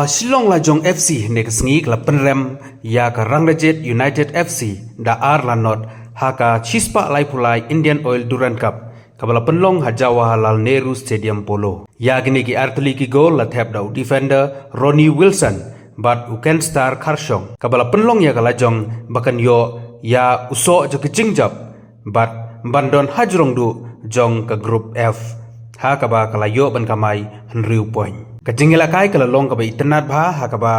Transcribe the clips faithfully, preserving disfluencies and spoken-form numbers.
Shillong Lajong F C ne ka sngi ka la pynrem ïa ka Rangrajit United F C da ar la not ha ka shispah laiphew lai Indian Oil Durand Cup, kaba la pynlong ha Jawaharlal Nehru Stadium Polo. Ïa kine ki artylli ki gol la thep da u defender Ronnie Wilson bad u Kenstar Kharshong, kaba la pynlong ïa ka lajong ba kan ïoh ïa u soh jong ka jingjop bad ban don hajrong duh jong ka Group F, ha kaba ka la ïoh ban kamai hynriew point. Ka jingïalehkai ka la long kaba itynnad bha, ha kaba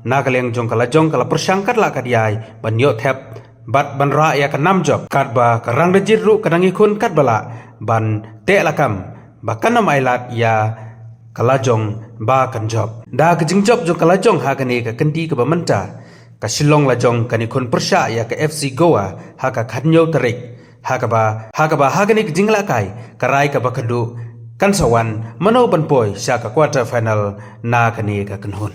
na ka liang jong ka lajong ka la pyrshang katba lah katba ïai ban ïoh thep bad ban rah ïa ka nam jop, katba ka Rangrajit ruh ka dang ïakhun katba lah ban teh lakam ba kan ym ailad ïa ka lajong ba kan jop. Da ka jingjop jong ka lajong ha kane ka kynti kaba mynta, ka Shillong Lajong kan ïakhun pyrshah ïa ka F C Goa ha ka khathynñiew tarik, ha kaba, ha kaba ha kane ka jingïalehkai ka rai kaba khatduh kan sa wan mano ban poi sha ka quarter final na kane ka kynhun.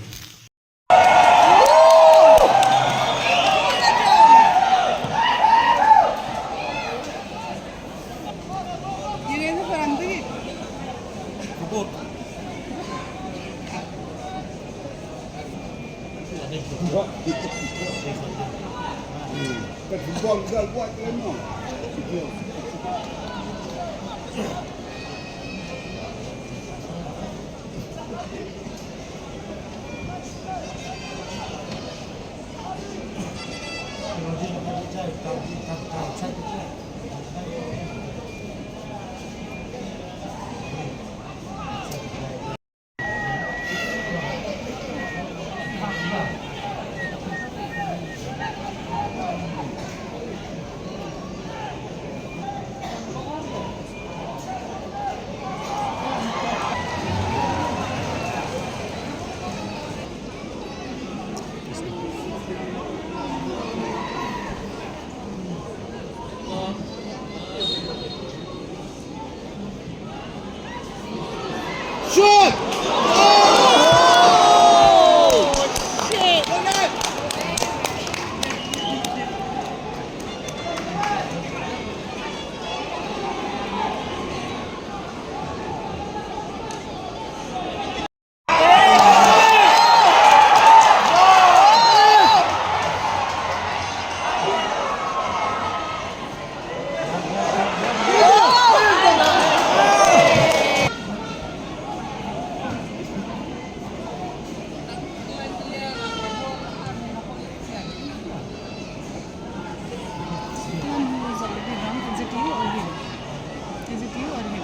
Is it you or him?